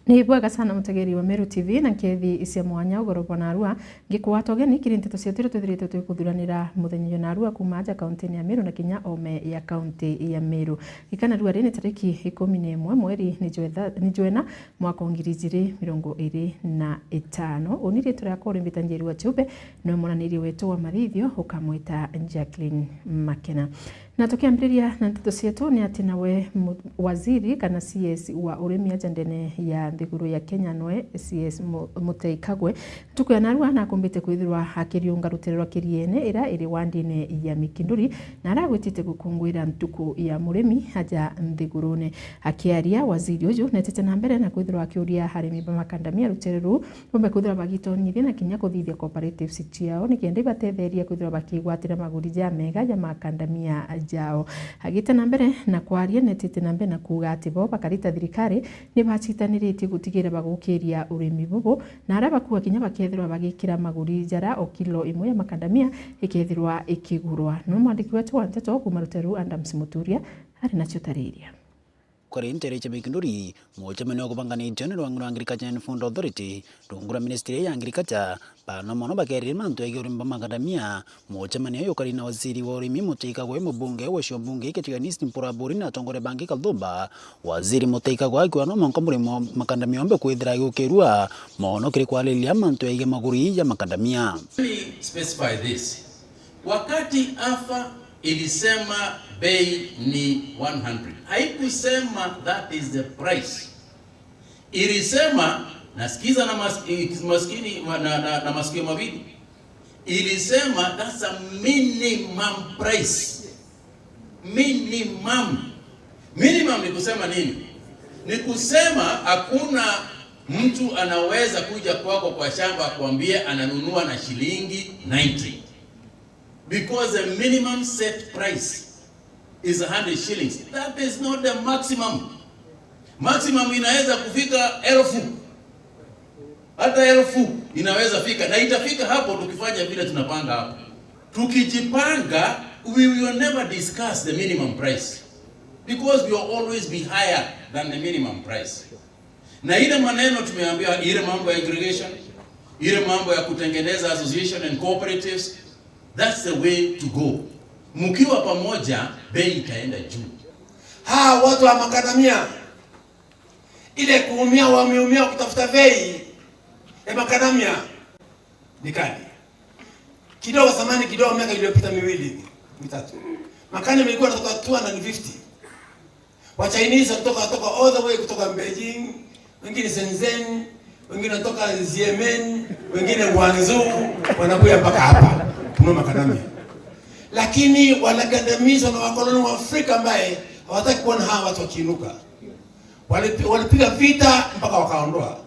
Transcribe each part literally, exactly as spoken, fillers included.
Ni bwega sana mutegeri wa Meru T V na nkethi cia mwanya ugoro bwa narua. Ngikwata ugeni kiri nteto cietu iria twithirite twikuthuranira muthenya jwa narua kuuma aja kauntini ya Meru na kinya ome ya kaunti ya Meru. Gikana rua ri ni tariki ikumi na imwe mweri ni jwetha-, ni jwena mwaka wa ngiri ijiri mirongo iri na itano. Uni riitwa riakwa uri mbita Njeri wa Chube, nwe mwananiri wetu wa mathithio ukamwita Jacqueline Makena. Na tukiambiriria na nteto cietu, ni ati nawe mu-, waziri kana C S wa urimi aja ndene ya nthiguru ya Kenya nwe C S Mu-, Mutahi Kagwe, ntuku ya narua nakumbite kwithirwa akiriunga rutere rwa Kiriene ira iri wandine ya Mikinduri, na aragwitite gukunguira ntuku ya murimi aja nthigurune. Akiaria, waziri uju netite na mbere na kwithirwa akiuria arimi ba makandamia rutere ruu bombe kwithirwa bagitonyithia na kinya kuthithia cooperatives ciao, nikenda ibatetheria kwithirwa bakigwatira maguri jamega ja makandamia jao. Agite na mbere na kwaria, netite na mbere na kuuga ati bo bakari ta thirikari ni bacitanirite gutigira bagukiria urimi bubu, na aria bakua kinya bakethirwa bagikira maguri jara o kilo imwe ya makandamia ikethirwa ikigurwa. Ni mwandiki wetu wa nteto kuuma rutere ruu, Adams Muturia, ari nacio tariria. Kuri ntere cia Mikinduri, mucemanio ukubanganitio ni rwangi rwa Agriculture and Food Authority, rungu rwa ministry ya Agriculture, bana mono bakerire mantu yegii urimi bwa makandamia. Mucemanio uyu ukari na waziri wa urimi Mutahi Kagwe, mubunge wa cio mbunge Kitiga East Mpuru Aburi na atongoria bangi kathumba. Waziri Mutahi Kagwe akiuga no mwanka murimi wa makandamia ombe kwithira agukirua mono kiri kwaririria mantu yegii maguri ja makandamia. Let me specify this. Wakati AFA ilisema bei ni one hundred, haikusema that is the price. Ilisema, nasikiza na mas-, maskini, na, na, na masikio mawili. Ilisema that's a minimum price. Minimum. Minimum ni kusema nini? Ni kusema hakuna mtu anaweza kuja kwako kwa shamba akwambie ananunua na shilingi ninety. Because the minimum set price is a hundred shillings. That is not the maximum. Maximum inaweza kufika elfu. Hata elfu inaweza fika. Na itafika hapo tukifanya vile tunapanga hapo. Tukijipanga, we will never discuss the minimum price. Because we will always be higher than the minimum price. Na ile maneno tumeambiwa, ile mambo ya aggregation, ile mambo ya kutengeneza association and cooperatives, that's the way to go. Mkiwa pamoja, bei itaenda juu. Hawa watu wa makandamia, ile kuumia wameumia kutafuta bei ya makandamia ni kali. Kidogo zamani, kidogo miaka iliyopita miwili, mitatu, makandamia ilikuwa inatoka two hundred fifty. Wa Chinese kutoka, kutoka all the way kutoka Beijing, wengine Shenzhen, wengine kutoka Xiamen, wengine Guangzhou, wanakuja mpaka hapa kununua makandamia. Lakini walikandamizwa na wakoloni wa Afrika ambaye hawataki kuona hawa watu wakiinuka. Walipi-, walipiga vita mpaka wakaondoa.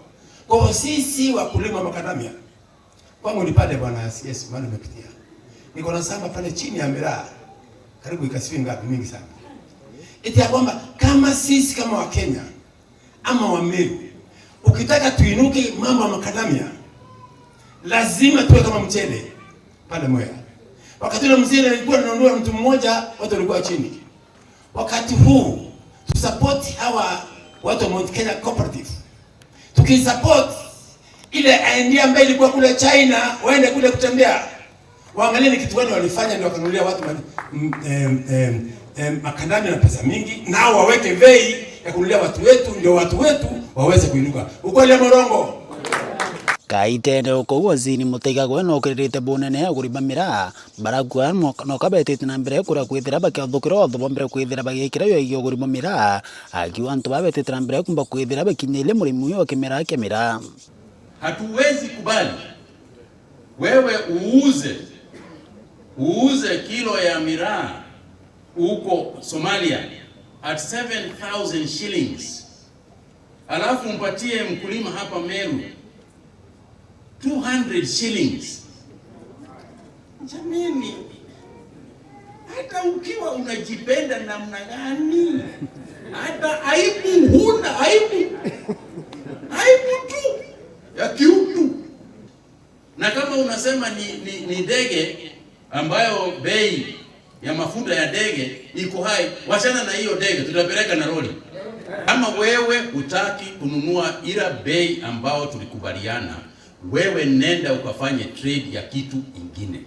Kwa hivyo sisi wakulima wa makandamia, kwangu ni pale, Bwana C S, mahali nimepitia. Niko na shamba pale chini ya miraa, karibu eka sijui ngapi, mingi sana. Eti ya kwamba kama sisi kama Wakenya ama Wameru, ukitaka tuinuke mambo ya makadamia, lazima tuwe kama mchele pale Mwea. Wakati ule mchele ilikuwa inanunuliwa mtu mmoja, watu walikuwa chini. Wakati huu, tusupport hawa watu wa Mount Kenya Cooperative. Tukisupport ile idea ambayo ilikuwa kule China, waende kule kutembea. Waangalie ni kitu gani walifanya ndio wakanunulia watu ma-, m-, em, em, em, makandamia na pesa mingi, nao waweke bei ya kununulia watu wetu, ndio watu wetu waweze kuinuka. Ukweli ama urongo? Kaitene uko waziri Mutahi Kagwe no kiririte bunene ya kurima miraa, barakua no, no kabetite na mbere kuria kwithira bakiathukira otho bombere kwithira bagikira yo igio kurima miraa, akiuga antu babetite na mbere kumba kwithira bakinyirie murimi uyu wa kimera kia miraa. Hatuwezi kubali wewe uuze, uuze kilo ya miraa huko Somalia at seven thousand shillings, alafu mpatie mkulima hapa Meru two hundred shillings. Jameni, hata ukiwa unajipenda namna gani, hata aibu huna, aibu, aibu tu ya kiutu. Na kama unasema ni, ni, ni ndege ambayo bei ya mafuta ya ndege iko high, wachana na hiyo ndege, tutapeleka na lori. Kama wewe hutaki kununua ila bei ambao tulikubaliana, wewe nenda ukafanye trade ya kitu ingine.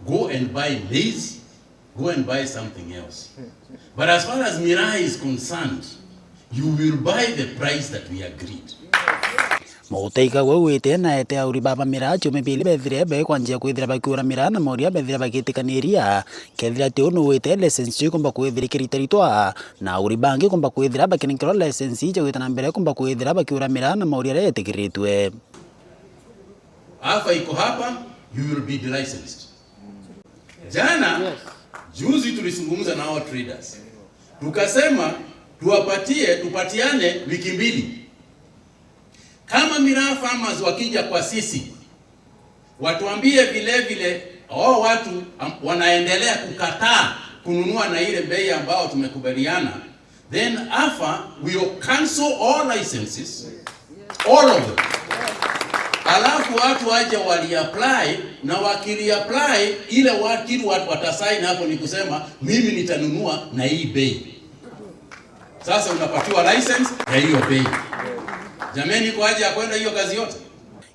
Go and buy maize, go and buy something else. But as far as miraa is concerned, you will buy the price that we agreed. Mugutaiga gwe wite na ete auri baba miraa ciume biili bethire be kwanjia kwithira bakiura miraa na mauria bethire bagitikaniria. Kethira ti unu wite, license iu ikumba kwithira ikiritaritwa, na auri bangi kumba kwithira bakinenkerwa license cia gwita na mbere kumba kwithira bakiura miraa na mauria aria yetikiritwe. Afa iko hapa, you will be delicensed. Jana, juzi tulizungumza na hao traders. Tukasema tuwapatie, tupatiane wiki mbili. Kama miraa farmers wakija kwa sisi, watuambie vile vile hao watu am-, wanaendelea kukataa kununua na ile bei ambao tumekubaliana, then afa will cancel all licenses, all of them. Alafu watu waje waliapply, na wakiliapply, ile wa-, kitu watu watasaini hapo ni kusema, "Mimi nitanunua na hii bei." Sasa unapatiwa license ya hiyo bei. Jameni, iko haja ya kwenda hiyo kazi yote?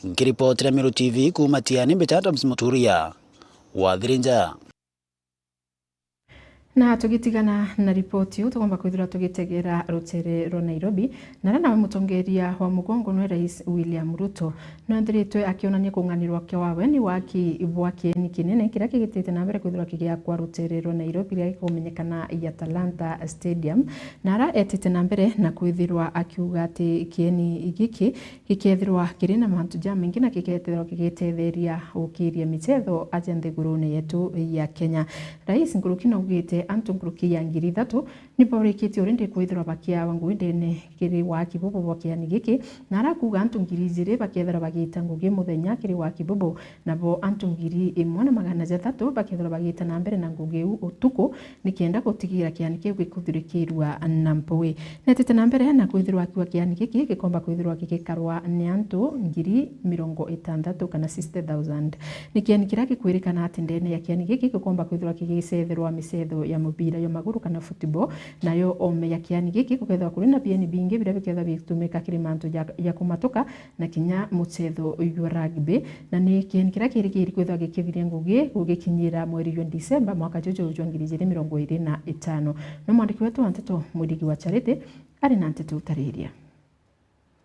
Nkiripotera Meru T V kuuma Tiani, mbita Adams Muturia wa Thirinja. Na tugitigana na ripoti iu, tugomba kwithirwa tugitegera rutere rwa Nairobi, na aria nawe mutongeria wa mugongo nwe Rais William Ruto. Nondiritwe akionania kung'anirwa kiwawe ni waki bwa kieni kinene kiria kigitite na mbere kwithirwa kigiakwa rutere rwa Nairobi, riria gikumenyekana ya Talanta Stadium. Na aria etite na mbere na kwithirwa akiuga ati kieni giki gikethirwa kiri na mantu jamaingi na gikethirwa gigitetheria gukiria michetho aja nthigurune yetu ya Kenya. Rais nkuruki naugite antu nkuruki ya ngiri ithatu nibo barikitie already kwithirwa bakiawa ngugi ndene kiri waki bubu bwa kiani giki, na arakuuga antu ngiri ijiri bakethirwa bagiita ngugi muthenya kiri waki bubu, nabo antu ngiri imwe na magana jathatu bakethirwa bagiita na mbere na ngugi iu utuku, nikenda gutigira kiani kiu gikuthurikirua na mpui. Netite na mbere na kwithirwa akiuga kiani giki gikomba kwithirwa gigikarwa ni antu ngiri mirongo itantatu kana sixty thousand. Ni kiani kiria gikwirikana ati ndene ya kiani giki gikomba kwithirwa gigicetherwa micetho ya mubira ya maguru kana football, nayo ome ya kiani giki gukethirwa kuri na bieni bingi biria bikethirwa bigitumika kiri mantu ja, ja kumatuka na kinya mucetho jwa rugby, na ni kieni kiria kirigiri kwithirwa gikithiria ngugi gugikinyira mweri jwa Disemba mwaka juju jwa ngiri ijiri mirongo iri na itano. No mwandiki wetu wa nteto Mwirigi wa Charity ari na nteto utariria.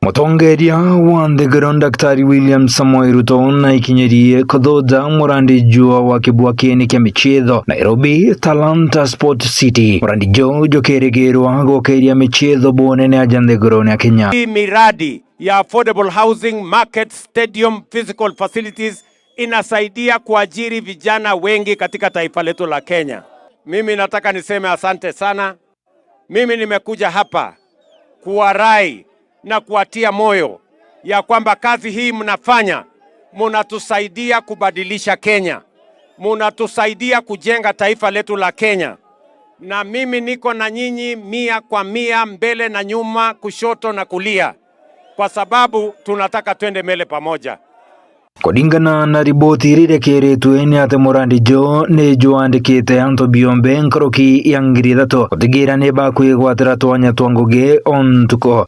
Mutongeria wa nthiguru Daktari William Samoei Ruto naikinyirie kuthuja murandi jwa waki bwa kieni kia michetho Nairobi Talanta Sport City. Murandi juu jukirigirwa gukiria michetho bunene aja nthigurune ya Kenya. Hii miradi ya affordable housing, market, stadium, physical facilities inasaidia kuajiri vijana wengi katika taifa letu la Kenya. Mimi nataka niseme asante sana. Mimi nimekuja hapa kuwarai na kuwatia moyo ya kwamba kazi hii mnafanya, munatusaidia kubadilisha Kenya, munatusaidia kujenga taifa letu la Kenya, na mimi niko na nyinyi mia kwa mia, mbele na nyuma, kushoto na kulia, kwa sababu tunataka twende mbele pamoja. Kuringana na riboti iria irekeretwe, ni ati murandi juu ni jwandikite antu biombe nkuruki ya ngiri ithatu gutigira ni bakwigwatira twanya twa ngugi o ntuku.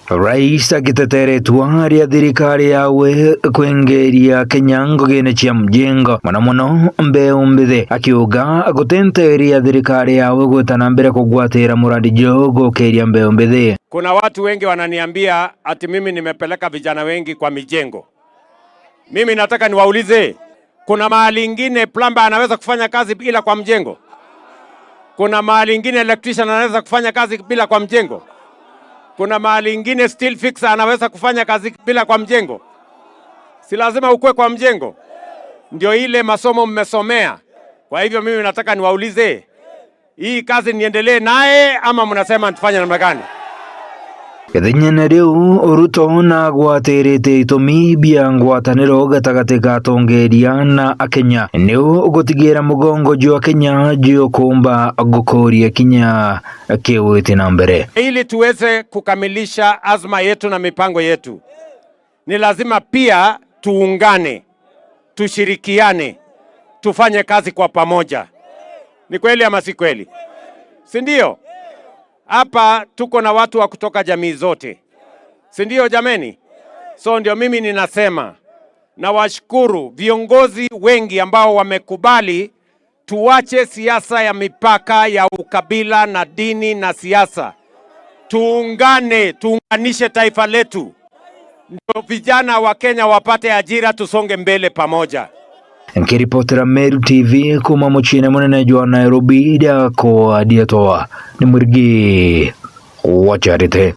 Rais agiteteretwa aria thirikari yawe kwengeria Kenya ngugine cia mjengo, mono mono mbeu mbithi, akiuga guti nteria thirikari yawe gwita na mbere kugwatira murandi juu gukiria mbeu mbithi. Kuna watu wengi wananiambia ati mimi nimepeleka vijana wengi kwa mijengo. Mimi nataka niwaulize, kuna mahali ingine plumber anaweza kufanya kazi bila kwa mjengo? Kuna mahali ingine electrician anaweza kufanya kazi bila kwa mjengo? Kuna mahali ingine steel fixer anaweza kufanya kazi bila kwa mjengo? Si lazima ukue kwa mjengo? Ndio ile masomo mmesomea. Kwa hivyo mimi nataka niwaulize, hii kazi niendelee naye ama mnasema tufanye namna gani? Ithenya riu, Ruto nagwatirite itumi bia ngwataniro gatagati ga atongeria na Akenya, niu gutigira mugongo jwa Kenya jukumba gukuria kinya kiu iti na mbere. Ili tuweze kukamilisha azma yetu na mipango yetu, ni lazima pia tuungane, tushirikiane, tufanye kazi kwa pamoja. Ni kweli ama si kweli? Si ndio? Hapa tuko na watu wa kutoka jamii zote, si ndio jameni? So ndio mimi ninasema, nawashukuru viongozi wengi ambao wamekubali tuache siasa ya mipaka ya ukabila na dini na siasa, tuungane, tuunganishe taifa letu, ndio vijana wa Kenya wapate ajira, tusonge mbele pamoja. Nkiripotera Meru T V kuuma muciine munene jwa Nairobi, ndiakwa ndietwa ni Mwirigi wa Charity.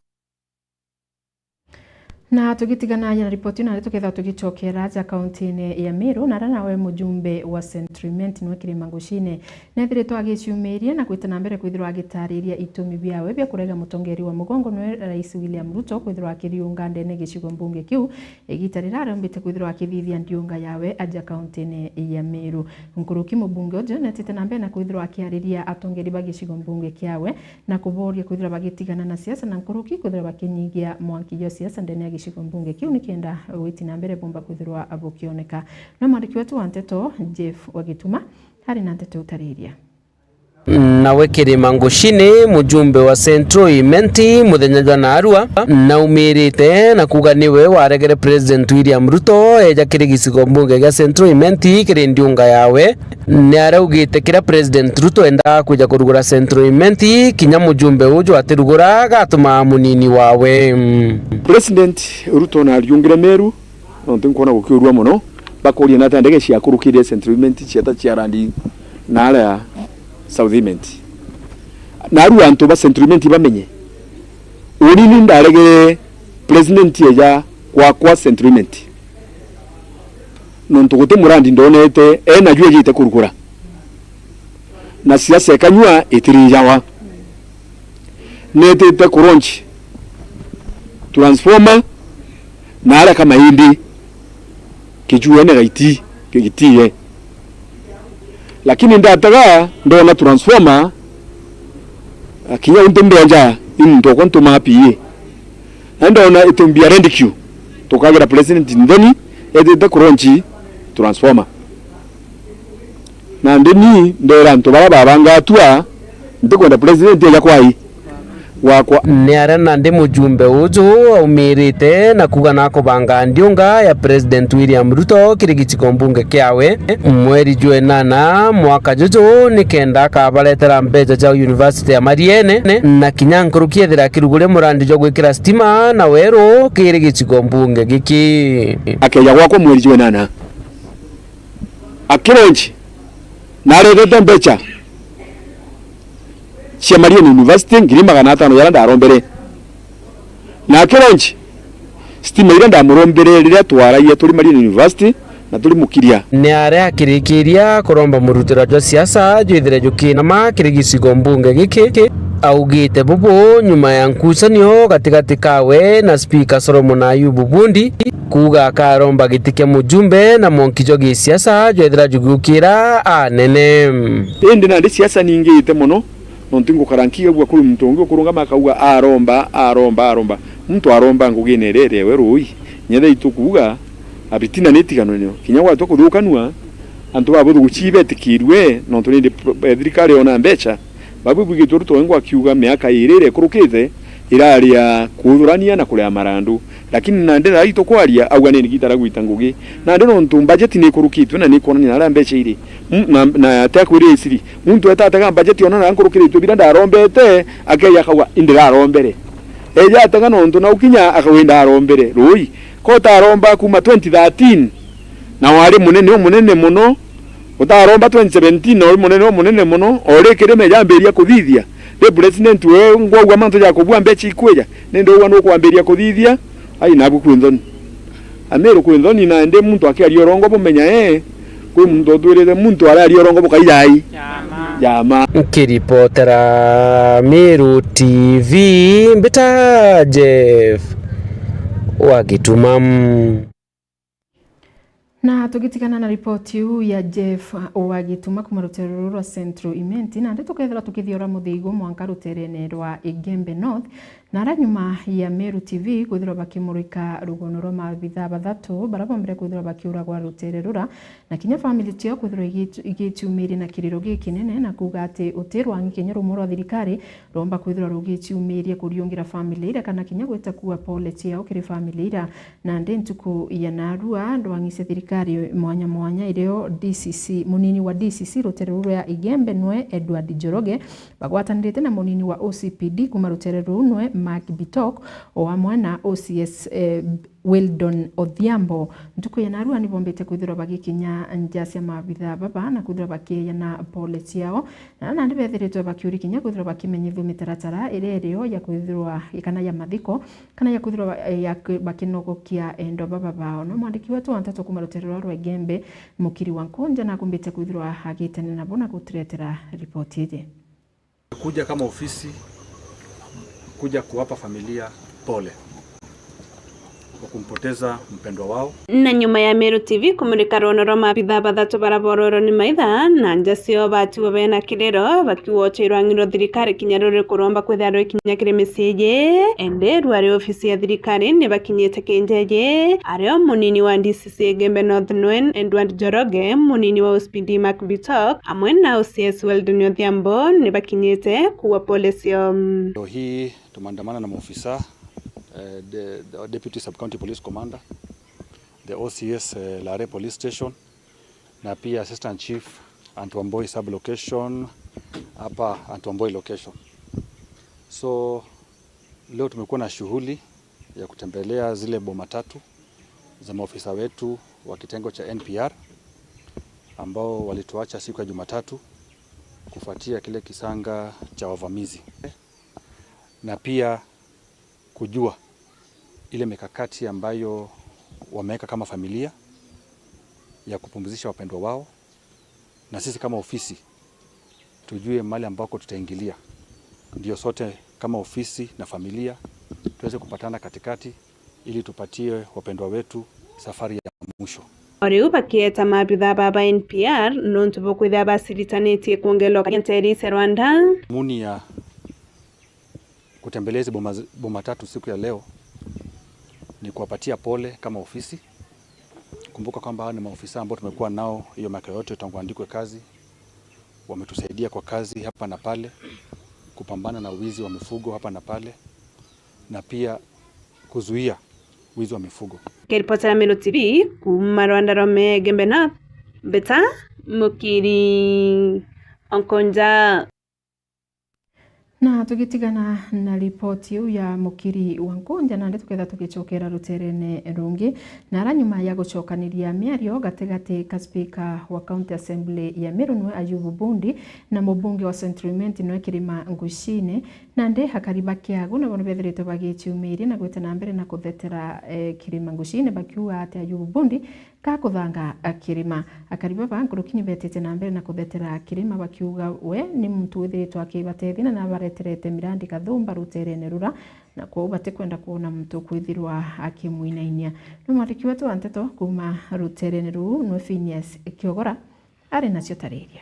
Na tugitigana na ripoti ino, tukethirwa tugicokera aja kauntine ya Meru, na aria nawe mujumbe wa Central Imenti niwe Kirima Ngucine nethiritwe agiciumiria na gwita na mbere kwithirwa agitariria itumi biawe bia kurega mutongeri wa mugongo niwe Rais William Ruto kwithirwa akiriunga ndene gicigo mbunge kiu, igita riria arombite kwithirwa akithithia ndiunga yawe aja kauntine ya Meru. Nkuruki mubunge uju netite na mbere na kwithirwa akiariria atongeri ba gicigo mbunge kiawe na kuboria kwithirwa bagitigana na siasa na nkuruki kwithirwa bakinyigia mwanki jwa siasa ndene ya gicigo mbunge kiu nikenda witi na mbere bumba kwithirwa bukioneka. No mwandiki wetu wa nteto Jeff Wagituma ari na nteto utariria. Nawe Kirima Ngucine, mujumbe wa Central Imenti, muthenya jwa naarua, naumirite na kuuga niwe waregere President William Ruto eja kiri gicigo mbunge gia Central Imenti kiri ndiunga yawe. Ni araugite kiria President Ruto endaga kwija kurugura Central Imenti, kinya mujumbe uju atirugura, gatuma munini wawe. President Ruto nariungire Meru, nontu nkwona gukiurua mono, bakuria nata ndege ciakurukire Central Imenti cieta cia randi na aria South Imenti. Naarua antu ba Central Imenti bamenye, uni ni ndaregere President eja gwakwa Central Imenti, nontu guti murandi ndonete ena juu ejite kurugura, na siasa ikanyua itirijawa. Netite ku launch transformer na aria Kamaindi kijuene gaiti kigitie, lakini ndatega ndona transformer, akinya untu ndonja i muntu okwa ntumaa P A, na ndona itumbia rent queue, tukagira president nthoni etite ku launch transformer. Nandi ni ndera antu baria babanga atua, ntikwenda president eja kwai gwakwa. Ni aria nandi mujumbe uju aumirite na kuuga nakubanga ndiunga ya President William Ruto kiri gicigo mbunge kiawe mweri jwa inana mwaka juju, nikenda akabaretera mbeca cia University ya Mariene na kinya nkuruki ethira akiruguria murandi jwa gwikira stima na weru kiri gicigo mbunge giki. Akeja gwakwa mweri jwa inana. Akironji, naretete mbeca cia Mariene University ngiri magana atano jaria ndarombere. Na akironji, stima iria ndamurombere riria twaragia turi Mariene University na turi Mukiria. Ni aria akirikiria kuromba murutiro jwa siasa jwithire jukinama kiri gicigo mbunge giki, augite bubu nyuma ya nkucanio gatigati kawe na Spika Solomon Ayubu Bundi, kuuga akaromba giti kia mujumbe na mwanki jwa gisiasa jwethira jugiukira anene. Indi nandi siasa ningite mono, nontu ngukara nkiigagua kuri muntu ungi ukurungama akauga, "Aromba, aromba, aromba." Muntu aromba ngugine iria iri ewe ruui. Nyethira itukuuga, abitina ni itigananio. Kinya gwatua kuthukanua, antu babuthuguci betikirue, nontu nindi pro-, eh, thirikari yona mbeca. Babu bwigitwe Ruto wengwa akiuga miaka iri iria ikurukite irari ya kuthurania na kuria marandu. Lakini nandi na itu kwaria, auga ni nigita ria gwita ngugi. Nandi nontu budget ni ikurukitwe na ni ikwonania na aria mbeca iri. M-, na, na atia kwiri isiri. Muntu etatega budget ona na nkurukiritwe bira ndarombete, akeja akauga, "Indirarombere." Eja atega nontu na ukinya akauga, "Indarombere." Rui, ko utaromba kuma twenty thirteen, na wari munene umunene muno, utaromba twenty seventeen na uri munene umunene muno, o ri kirima ijambiria kuthithia, ri president we ngwauga mantu ja kubua mbeca ikwija, ni ndauga nukwambiria kuthithia, ai nabu kwi nthoni. Amiru kwi nthoni, nandi muntu akiaria urongo bumenya, ee, kwi muntu utwirite muntu araria urongo bukaija ai. Jama. Jama. Nkiripotera Miru T V, mbita Jeff wa Gituma. Na tugitigana na ripoti iu ya Jeff wa Gituma kuma rutere ruru rwa Central Imenti, nandi tukethirwa tukithiora muthigo mwanka ruterene rwa Igembe North, na ara nyuma ya Meru T V kwithirwa bakimurika rugono rwa maabitha bathatu bara bombire kwithirwa bakiuragwa rutere rura, na kinya family ciao kwithirwa igitu-, igitiumiria na kiriro gikinene na kuuga ati uti rwangi kinya rumwe rwa thirikari romba kwithirwa rugitiumiria kuriungira family ira kana kinya gwita kuua pole ciao kiri family ira. Nandi ntuku ya narua, ndwang'i cia thirikari mwanya mwanya irio D C C, munini wa D C C rutere ruru rwa Igembe nwe Edward Njoroge, bagwatanirite na munini wa O C P D kuma rutere ruu nwe Mark Bitok, o amwe na O C S, eh, Weldon Odhiambo. Ntuku ya narua ni bombite kwithirwa bagikinya nja cia maabitha baba na kwithirwa bakieeyana pole ciao. Na nandi bethiritwe bakiuri kinya kwithirwa bakimenyithua mitaratara iria irio ya kwithirwa kana ya mathiko, kana ya kwithirwa ba-, ya kwi-, bakinogokia endwa baba bao. No mwandiki wetu wa nteto kuma rutere rwa Rwegembe, Mukiri wa Nkunja, nakumbite kwithirwa agitania nabo na guturetera ripoti iji. Kuja kama ofisi, kuja kuwapa familia pole kwa kumpoteza mpendwa wao. Na nyuma ya Meru T V kumurika rwono rwa maabitha bathatu bara bororwo ni maitha na nja ciao batigwa bena kiriro, bakiuga uti rwangi rwa thirikari kinya ruri kuromba kwithira rwikinya kiri micii iji, indi rwari ofisi ya thirikari ni bakinyite kinjeji, ario munini wa D C C Igembe North nwe Edward Njoroge, munini wa O C P D Mark Bitok, amwe na O C S Weldon Odhiambo ni bakinyite kuua pole cio. Leo hii tumeandamana na maofisa, eh, de-, de-, Deputy Sub County Police Commander, the O C S, eh, Lare Police Station, na pia Assistant Chief Antuamboi Sub Location hapa Antuamboi Location. So, leo tumekuwa na shughuli ya kutembelea zile boma tatu za maofisa wetu wa kitengo cha N P R ambao walituacha siku ya Jumatatu kufuatia kile kisanga cha wavamizi. Na pia kujua ile mikakati ambayo wameweka kama familia ya kupumzisha wapendwa wao, na sisi kama ofisi tujue mahali ambako tutaingilia, ndio sote kama ofisi na familia tuweze kupatana katikati ili tupatie wapendwa wetu safari ya mwisho. O riu bakieta maabitha baba N P R nontu bukwithia baciritanitie kwongeloka nteri cia Rwanda. Muni ya kutembelea hizi boma, boma tatu siku ya leo ni kuwapatia pole kama ofisi. Kumbuka kwamba hawa ni maofisa ambao tumekuwa nao hiyo miaka yote tangu waandikwe kazi. Wametusaidia kwa kazi hapa na pale, kupambana na wizi wa mifugo hapa na pale, na pia kuzuia wizi wa mifugo. Kiripotera Meru T V kuma Rwanda rwa Rwegembe North, Beta Mukiri Onkonja. Na tugitigana na ripoti iu ya Mukiri wa Nkunja, nandi tuketha tugicokera ruterene rungi. Na ara nyuma ya gucokaniria miario gatigati ka spika wa County Assembly ya Meru nwe Ayubu Bundi na mubunge wa Central Imenti nwe Kirima Ngucine, nandi akari ba Kiagu nabo nibethiritwe bagiciumiria na gwita na mbere na kuthetera, eh, Kirima Ngucine, bakiuga ati Ayubu Bundi gakuthanga Kirima. Akari baba nkuruki ni betite na mbere na kuthetera Kirima, bakiuga we ni muntu withiritwe akibatethia na nabareterete mirandi kathumba ruterene rura, na kwou batikwenda kwona muntu kwithirwa akimwinainia. Ni mwandiki wetu wa nteto kuma ruterene ruu nwe Phineas Kiogora ari nacio tariria.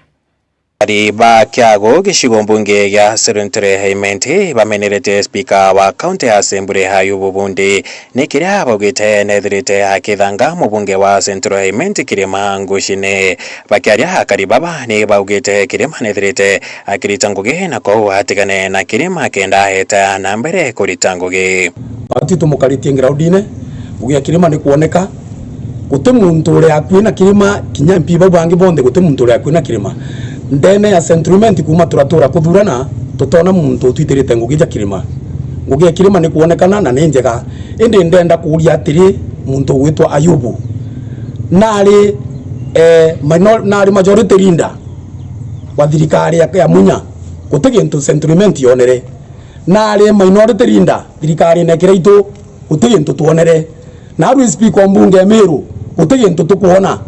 Akari ba Kiagu gicigo mbunge gia Central Imenti bamenerete spika wa County Assembly Ayubu Bundi ni kiria baugite nethirite akithanga mubunge wa Central Imenti Kirima Ngucine. Bakiaria akari baba ni baugite Kirima nethirite akirita ngugi na kou atigane na Kirima kenda aheta na mbere kurita ngugi. Bati tumukaritie groundine, ngugi ya Kirima ni kuoneka. Guti muntu uri akui na Kirima, kinya M P bau bangi bonthe, guti muntu uri akui na Kirima. Ndene ya Central Imenti kuma turatura kuthurana, tutona muntu utwitirite ngugi ja Kirima. Ngugi ya Kirima ni kuonekana na ni njega. Indi ndenda kuuria atiri, muntu ugwitwa Ayubu, nari, eh, minor-, nari majority leader wa thirikari ya, ya Munya? Guti gintu Central Imenti yonere. Nari minority leader thirikarine kiria itu? Guti gintu twonere. Narua speaker wa mbunge ya Meru, guti gintu tukwona.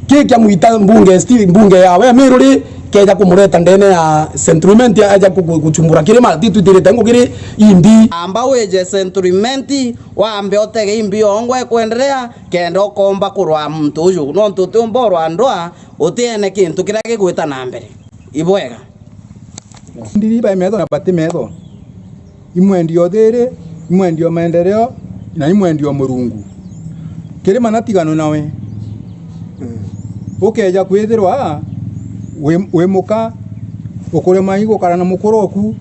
Ki kia mwita mbunge, sti-, mbunge yawe ya Meru ri, Keja kumureta ndene ya Central Imenti, aja ku-, ku-, guchumbura kirima, ti twitirite ngugiri imbi. Amba wije Central Imenti, wambe utege imbi yongwa ikwenderea, kenda ukomba kurwa muntu uju. Nontu utiumba urwa ndwa utiene kintu kiria gigwita na mbere. Ibwega. Ndiri bai metho na bati metho. Imwendia uthiri, imwendia maendeleo, na imwendia Murungu. Kirima na tigano nawe. Ukeja kwithirwa wi, wi muka, ukurema i gukara na mukuru oku,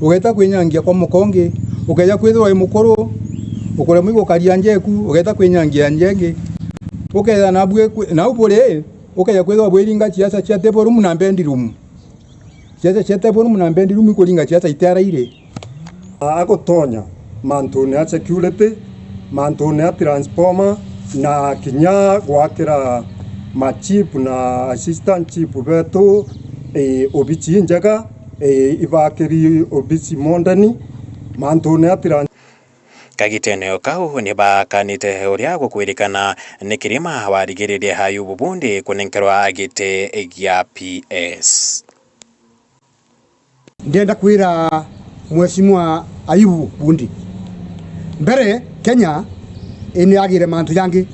ugeta kwinyangia kwa muka ungi. Ukeja kwithirwa wi mukuru, ukurema i gukaria nja eku, ugeta kwinyangia nja ingi. Ukeja nabu kwi-, nau buri, ukeja kwithirwa bwiringa ciaca cia table room na bedroom. Ciaca cia table room na bedroom ikuringa ciaca itiaraire. Agutonya mantune a security, mantune a transformer, na kinya gwakira ma chief na assistant chief betu, eh, obici injega, eh, ibakiri obici modern, mantune a trans- Kagitene o kau ni baakanite uria gukwirikana ni Kirima warigiririe Ayubu Bundi kunenkerwa giti gia P S. Ndienda kwira Mheshimiwa Ayubu Bundi, mbere Kenya ini agire mantu jangi,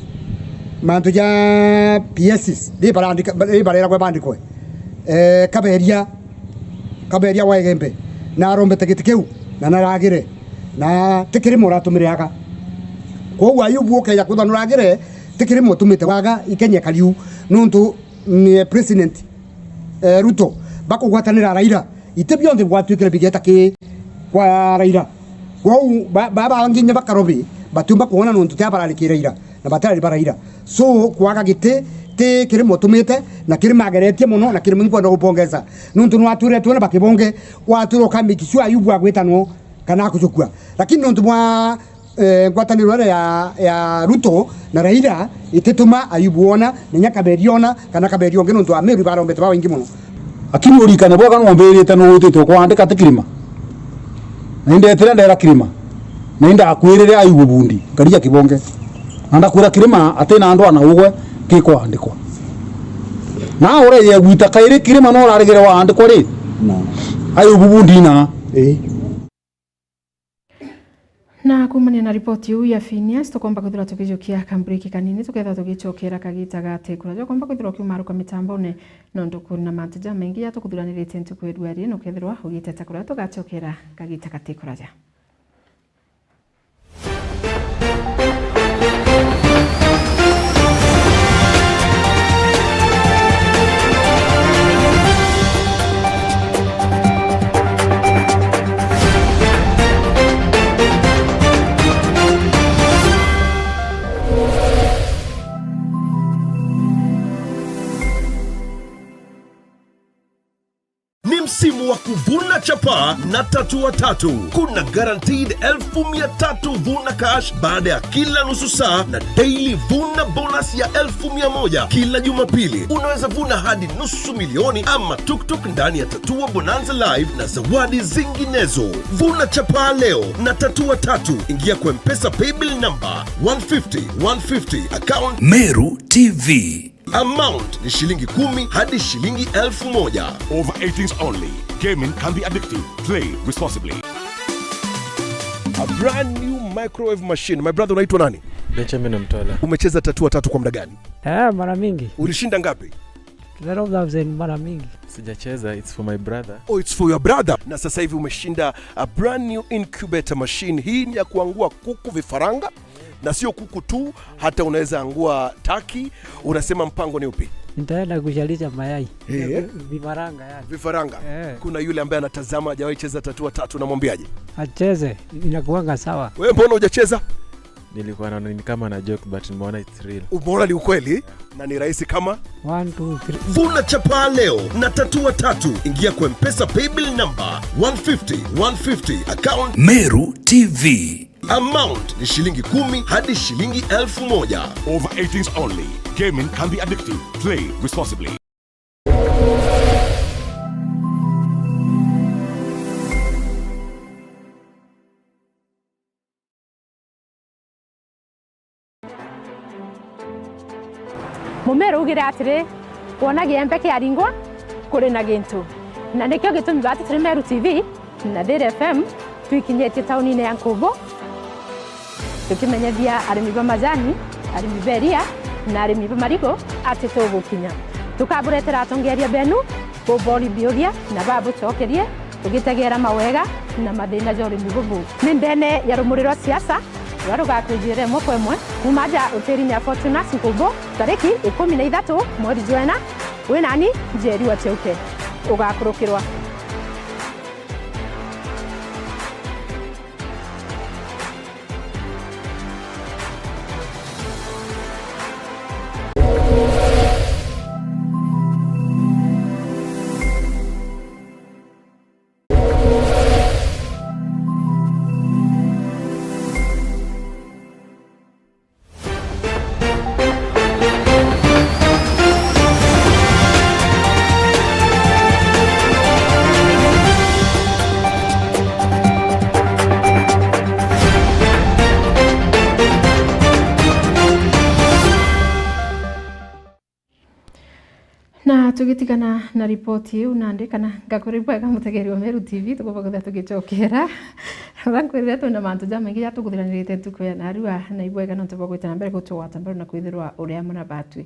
mantu ja P Ss, ni barandika, ni bareragwa bandikwe. Eh, Kaberia, Kaberia wa Igembe, na arombete giti kiu, na naragire, na ti Kirima uratumire aga. Kwoguo Ayubu ukeja kwithwa nuragire, ti Kirima utumite waga ikenya kariu, nontu ni president, eh, Ruto, bakugwatanira Raila, iti bionthe bwatuikire bigeta ki kwa Raila. Kwou ba, ba, bangi inya bakarobi, batiumba kwona nontu ti abarari ki Raila, na batarari ba Raila. So, kwaga giti, ti Kirima utumite, na Kirima ageretie mono, na Kirima inkwenda gupongeza. Nontu nwatwire twona bakibonge, watwire ukamake sure Ayubu agwitanwo kana akucukua. Lakini nontu bwa eh, ngwataniro iria ya, ya Ruto na Raila itituma Ayubu ona, na inya Kaberia ona, kana Kaberia ungi, nontu Ameru ibarombete babaingi mono. Lakini urikane bwega nwambirite nuwitite ukwandika ti Kirima. Na indetire ndera Kirima. Na indakwirire Ayubu Bundi, nkaria kibonge. Na ndakwira Kirima atina andu ana ugwe kikwandikwa. Na ureje gwita kairi Kirima no urarigire waandikwa ri? Na. Ayubu Bundi na. Ii. Na kuumania na ripoti iu ya Phineas, tukomba kwithirwa tukijukia ka break kanini, tukethirwa tugicokera kagita gati kuraja. Ukomba kwithirwa ukiumaruka mitambone, nontu kuri na mantu jamaingi jatukuthuraniritie ntuku ya rua ri, nukethirwa ugiteta kuria tugacokera kagita gati kuraja. Ni msimu wa kuvuna chapa na Tatua Tatu. Kuna guaranteed elfu mia tatu vuna cash baada ya kila nusu saa na daily vuna bonus ya elfu mia moja kila Jumapili. Unaweza vuna hadi nusu milioni ama tuktuk ndani ya Tatua Bonanza Live na zawadi zinginezo. Vuna chapa leo na Tatua Tatu. Ingia kwa M-Pesa paybill number one fifty, one fifty, account Meru T V. Amount ni shilingi kumi hadi shilingi elfu moja. Over eighteens only. Gaming can be addictive. Play responsibly. A brand new microwave machine. My brother, unaitwa nani? Benjamin Mtola. Umecheza Tatua Tatu kwa muda gani? Eh, mara mingi. Ulishinda ngapi? Twelve thousand mara mingi. Sijacheza, it's for my brother. Oh, it's for your brother. Na sasa hivi umeshinda a brand new incubator machine. Hii ni ya kuangua kuku vifaranga. Na sio kuku tu, hata unaweza angua turkey. Unasema mpango ni upi? Nitaenda kuzalisha mayai. Eh. Ya vi-, vifaranga yani. Vifaranga. Eh. Kuna yule ambaye anatazama, hajawahi cheza Tatua Tatu, unamwambiaje? Acheze, inakuanga sawa. Wewe mbona hujacheza? Nilikuwa naona ni kama na joke, but nimeona it's real. Umeona ni ukweli? Na ni rahisi kama? One, two, three. Vuna chapa leo na Tatua Tatu. Ingia kwa M-Pesa paybill number one fifty, one fifty, account Meru T V. Amount ni shilingi kumi hadi shilingi elfu moja. Over eighteens only. Gaming can be addictive. Play responsibly. Mumera ugire atiri, wona giembe kiaringwa, Kuri na gintu. Na nikio gitumi bati turi Meru T V na Thiri F M twikinyitie taunine ya Nkubu, tukimenyethia arimi ba majani, arimi ba iria na arimi ba marigu ati tugukinya. Tukaburetera atongeria benu bubori biuria na babucokerie, tugitegera mawega na mathina ja urimi bubu. Ni ndene ya rumuri rwa siasa ruria rugakwijira imwe kwa imwe kuuma aja utiri-ini ya Fortunas Nkubu, tariki ikumi na ithatu mweri jwa ina, wi nani, Njeri wa Chiuke. Ugakurukirwa. Na tugitigana na ripoti iu nandi, kana ngakwira ibwega mutegeri wa Meru T V, tukumba kwithira tugicokera. Uria nkwirire twina mantu jamaingi jatuguthiranirite ntuku ya narua, na ibwega nontu bwa gwita na mbere gutugwata mbaru na kwithirwa uri amwe na batwi.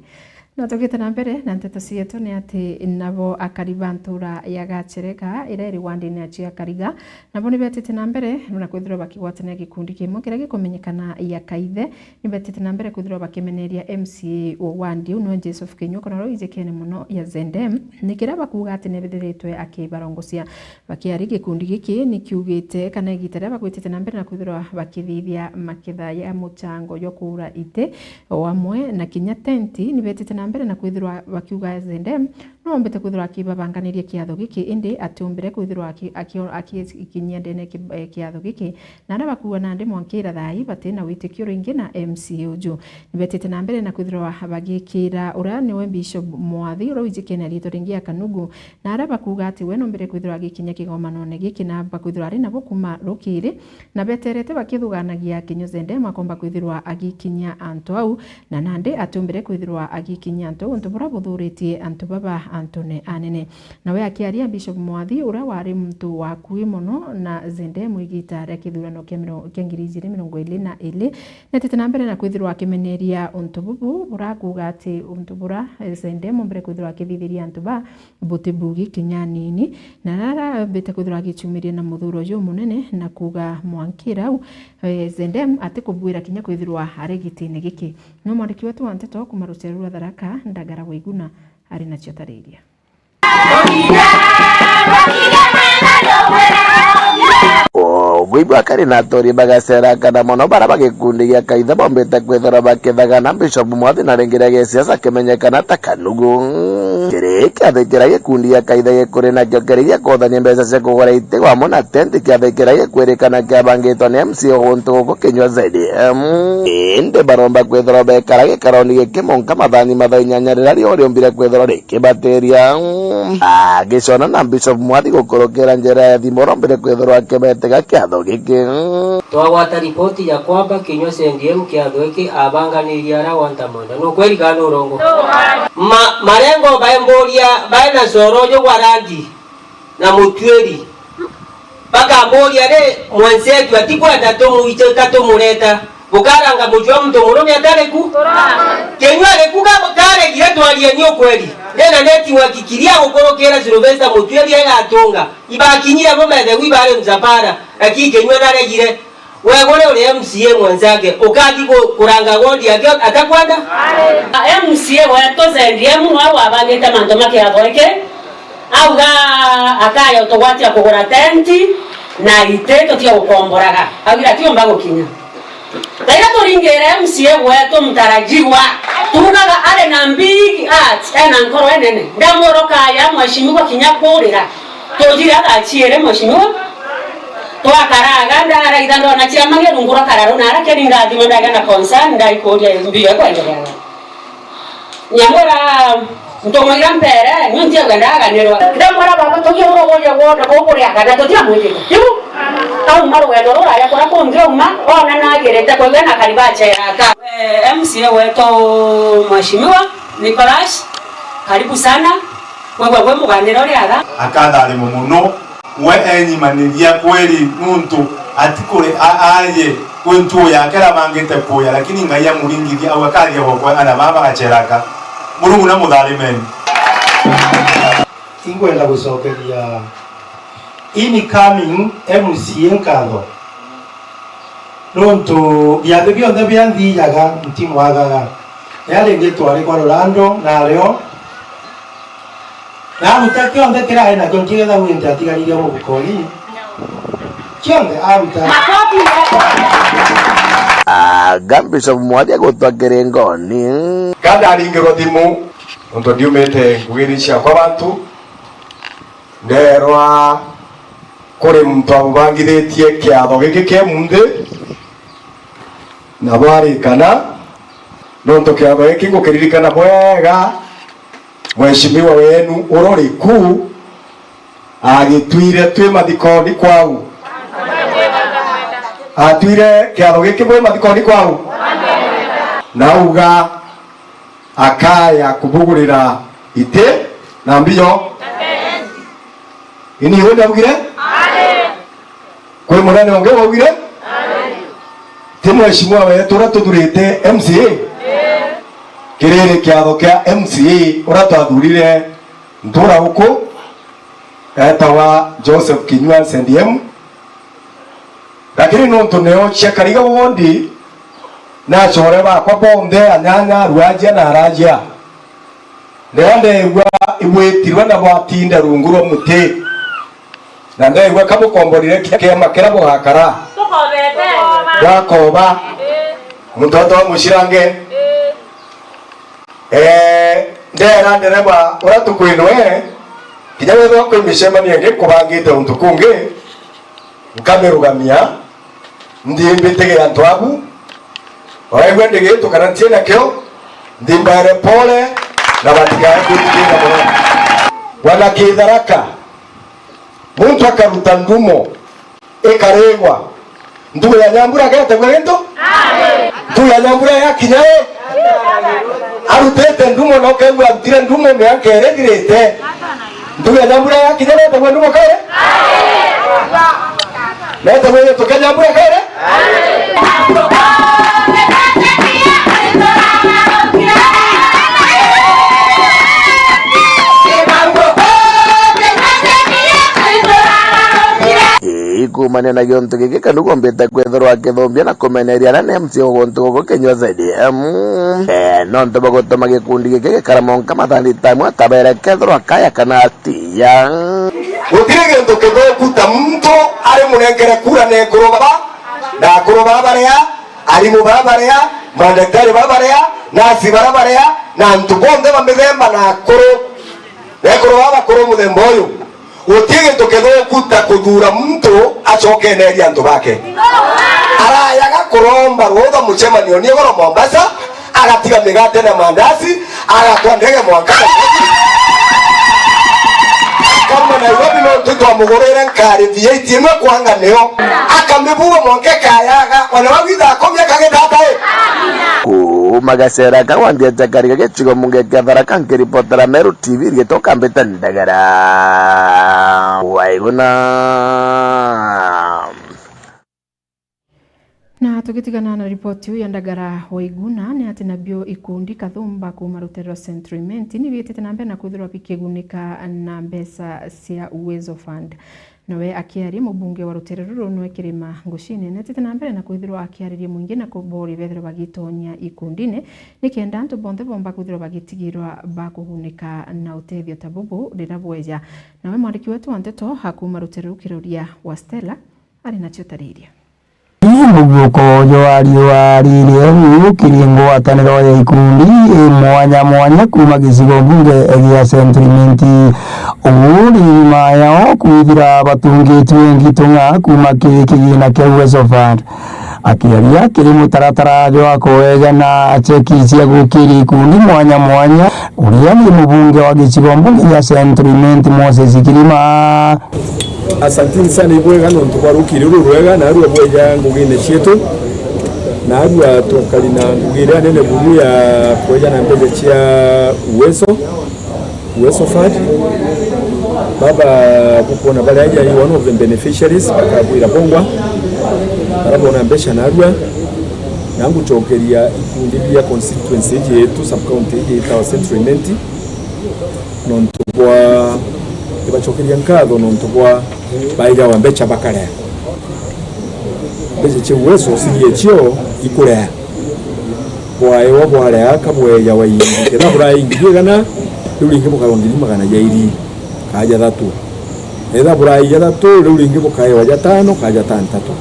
Na tugite na mbere na nteto cietu, ni ati nabo akari ba ntura ya Gacherega, iria iri wandini ya Chiakariga, nabo ni betite na mbere na kwithirwa bakigwatania gikundi kimwe kiria gikumenyekana ya Kaithe, ni betite na mbere kwithirwa bakimeneria M C A wa wandi uu, niwe Joseph Kinyua, kana uria wijikene mono ya Zendem, ni kiria bakuuga ati ni bithiritwe akibarongocia. Bakiaria, gikundi giki ni kiugite kana igita riria bagwitite na mbere na kwithirwa bakithithia maketha ya muchango jwa kuura iti o amwe na kinya tenti, ni betite na mbere na kwithirwa bakiuga Zendem no ombite kwithirwa akibabanganiria kiatho giki, indi atiumbire kwithirwa aki-, aki-, akikinyia ndene ki-, eh, kiatho giki, na aria bakuuga nandi mwankira thaa ii bati na witikio ringi na M C A uju. Ni betite na mbere na kwithirwa bagikira uria niwe Bishop Mwathi, uria wijikene na riitwa ringi ya Kanugu, na aria bakuuga ati we nombire kwithirwa agikinya kigomanone giki, na bakwithirwa ari nabo kuuma rukiri, na beterete bakithuganagia Kinyua Zendem akomba kwithirwa agikinyia antu au, na nandi atiumbire kwithirwa agikinyia antu au untu buria buthuritie antu baba antune anene. Nawe akiaria, Bishop Mwathi, uria wari muntu wakui mono na Zendem igita ria kithurano kia miro-, kia ngiri ijiri mirongo iri na iri, netite na mbere na kwithirwa akimeneria untu bubu burakuuga ati untu buria Zendem ombire kwithirwa akithithiria antu ba buti bugi kinya anini, na aria arambite kwithirwa agichumiria na muthuro jumunene na kuuga mwankira au, eh, Zendem atikubuira kinya kwithirwa ari gitine giki. No mwandiki wetu wa nteto kuuma rucere rwa Tharaka, Ndagara wa Iguna, ari nacio tariria. Ugwi bwa kari na aturi bagacerakana mono, bara ba gikundi gia Kaithe bombite kwithirwa bakithagana Bishop Mwathi na ringi ria gisiasa kimenyekana ta Kanugu. Kiri kiathi kiria gikundi gia Kaithe gikuri nakio kiri gia kuthania mbeca cia kugura iti wamo na tenti, kiathi kiria gikwirikana kiabangitwe ni M C A guntu guku Kinyua Z M. Indi baromba kwithirwa bekara gikaroni giki monka mathani mathaa inyanya riria rio riumbire kwithirwa rikibatiria. Agicona na Bishop Mwathi gukurukira njira ya thimu, urombire kwithirwa akibetega kiatho giki. Twagwata ripoti ya kwamba Kinyua C N D M kiatho giki abanganirie aria wanta mwenda. Ni ukweri kana ni urongo? Ma-, marengo baemburia bae na coro uju gwa rangi na mutuiri. Bakamburia ri, mwenzetu atikwenda tumwite ka tumureta? Bukaranga mucii wa muntu murume atari ku? Kinyua ari ku ka-, karegire? Twarieni ukweri. Ndina netiwaki kiria gukurukira Sylvester Mutuiri igatunga. Ibakinyire bo methegu ibari msafara, lakini Kinyua naregire. Wegure uri M C A mwenzake, ukati ku-, kuranga ward yake atakwenda? M C A wetu Z M nwe wabangite mantu ma kiatho giki, auga akaya utugwatia kugura tenti na iti tutia gukomboraga. Augire atiumba gukinya. Rairia turingire M C A wetu mtarajigwa, tugaga ari na big heart, ena nkoro enene. Ndamwira ukaya mheshimiwa kinya kurira. Tujire thaa ciiri, mheshimiwa. Twakaraga, ndaraitha ndona ciama gia rungu rwa kararu, na arakeni ndathima ndagia na concern, ndaikuria mbio ekwendereaga. Nyamwira, ntumwira mpere, nyo ntiauga ndaganirwa. Ndamwira baba, tugie murogoria wone gukuria kana tutiamwikite. Riu, auma rugendo ruraya kuria kungi auma, ona nagirite kwigua na kariba acera aka. Eh, M C A wetu, mheshimiwa Nicholas, karibu sana. Kwigua gwe muganira uria aga. Akatharima mono. We enyimaniria kweri nuntu atikuri a-, aye kwi ntuo yake arabangite kuya, lakini Ngai amuringithia au akaria gokwe ana baba gacheraka. Murungu na mutharimeni. Ingwenda gucokeria incoming M C A nkatho. Nontu biathi bionthe bia nthijaga ntimwagaga. Ria ringi twari kwa rurando nario, na aruta kionthe kirae nakio nkigetha gwinti atigaririe mubukoni. Kionthe aruta. Anga Bishop Mwathi agutwa kiringoni? Ngandaringirwa thimu, nontu ndiumite ngugini ciakwa bantu. Ndeerwa kuri muntu abubangithitie kiatho giki kia munthi, na bwarikana, nontu kiatho giki ngukiririkana bwega, mheshimiwa wenu urori ku agitwire twi mathikoni kwau. Atwire kiatho giki bwi mathikoni kwau, na auga, akaya kubugurira iti na mbio. Ini iwe ndaugire? Kwi munene ungi waugire? Ti mheshimiwa wetu uria tuthurite M C A? Kiriri kiatho kia M C A uria twathurire ntura uku, etawa Joseph Kinyua S D M. Lakini nontu neo cia Kariga wondi, na acore bakwa bonthe, anyanya, aruajia na arajia, neo ndeegua ibwitirwe na bwatinda rungu rwa muti, na ndeegua ka bukomborire kiama kiria bugakara. Bwakoba. Muntu etawa Mucirange. Eh, ndeera ndereba uria tukwinwe, kinya wethirwa kwi micemanio ingi nkubangite untu kungi, nkamirugamia, nthi mbitigira antu abu, waigua ndigitu kana ntie nakio, nthi mbaere pole, na batigae kwitigira mono. Bwana Kitharaka, muntu akaruta ndumo, ikarigwa. Ntugu ya Nyambura getegwa gintu? Ntugu ya Nyambura yakinya ri? Arutite ndumo na ukaigua arutire ndumo miaka iri ithirite. Ntugu ya Nyambura yakinya netegwa ndumo kairi? Netegwa gintu kia Nyambura kairi? Ii, kuumania na giontu giki, Kanugu ombite kwithirwa akithumbia na kumeneria aria ni M C A wa guntu guku Kinyua Z M. Eh, nontu bwa gutuma gikundi giki gikara monka mathandita amwe, atabere kethirwa akaya kana atiya. Gutiri gintu kithuku ta muntu ari munenkere kura na ekuru baba, na akuru baba baria, arimu baba baria, mandaktari baba baria, nasi bara baria, na antu bonthe ba mithemba na akuru. Ekuru baba bakuru muthemba uyu, guti gintu kithuku ta kuthuura muntu acokeneria antu bake. Arayaga kuromba ruutha mucemanioni igoro Mombasa, agatiga migate na mandazi, agatwa ndege mwanka Nairobi. Akauma Nairobi nontu twamugurire ngari V eight imwe kwanga nio. Akamibua mwanka ikayaga, ona wagwitha akomia kagitata i. Kuuma gacera ka gwanthia ja Kariga gicigo mbunge kia Tharaka, nkiripotera Meru T V, riitwa Kambite Ndagara. Waiguna. Na tugitigana na ripoti iu ya Ndagara Waiguna, ni ati nabio ikundi kathumba kuuma rutere rwa Central Imenti ni biitite na mbere na kwithirwa bikigunika na mbeca cia Uwezo Fund. Nawe akiaria, mubunge wa rutere ruru nwe Kirima Ngucine netite na mbere na kwithirwa akiariria mwingi na kuboria bethirwa bagitonyia ikundine, nikenda antu bonthe bomba kwithirwa bagitigirwa bakugunika na utethio ta bubu riria bweja. Nawe mwandiki wetu wa nteto akuuma rutere ruu Kiroria wa Stella ari nacio tariria. Ii muguuko jwa riua riri uu kiri ngwataniro ya ikundi i mwanya mwanya kuuma gicigo mbunge gia Central Imenti. Uu ni nyuma yao kwithira batungitue ngitung'a kuuma kiri kigina kia Uwezo Fund. Akiaria kiri mutaratara jwa kuejana cheki cia gukiria ikundi mwanya mwanya, uria ni mubunge wa gicigo mbunge gia Central Imenti Moses Kirima. Asanteni sana, ibwega nontu bwa rukiri ruru rwega, narua bweja ngugine cietu, narua tukari na ngugi iria nene buru ya kweja na mbeca cia Uwezo. Uwezo Fund, baba bukwona baria aja i one of the beneficiaries, bakagwira bongwa, baria bona mbeca narua, na ngucokeria ikundi bia constituency iji yetu, sub-county iji yitawa Central Imenti, nontu bwa, ibacokeria nkatho nontu bwa baijawa mbeca bakarea. Mbeca cia Uwezo cirie cio ikurea. Bwaewa bwarea kabweejawa ingi. Ketha burai ngiri igana, riu ringi bukaewa ngiri magana jairi kaa jathatu. Etha burai jathatu, riu ringi bukaewa jatano kaa jatantatu.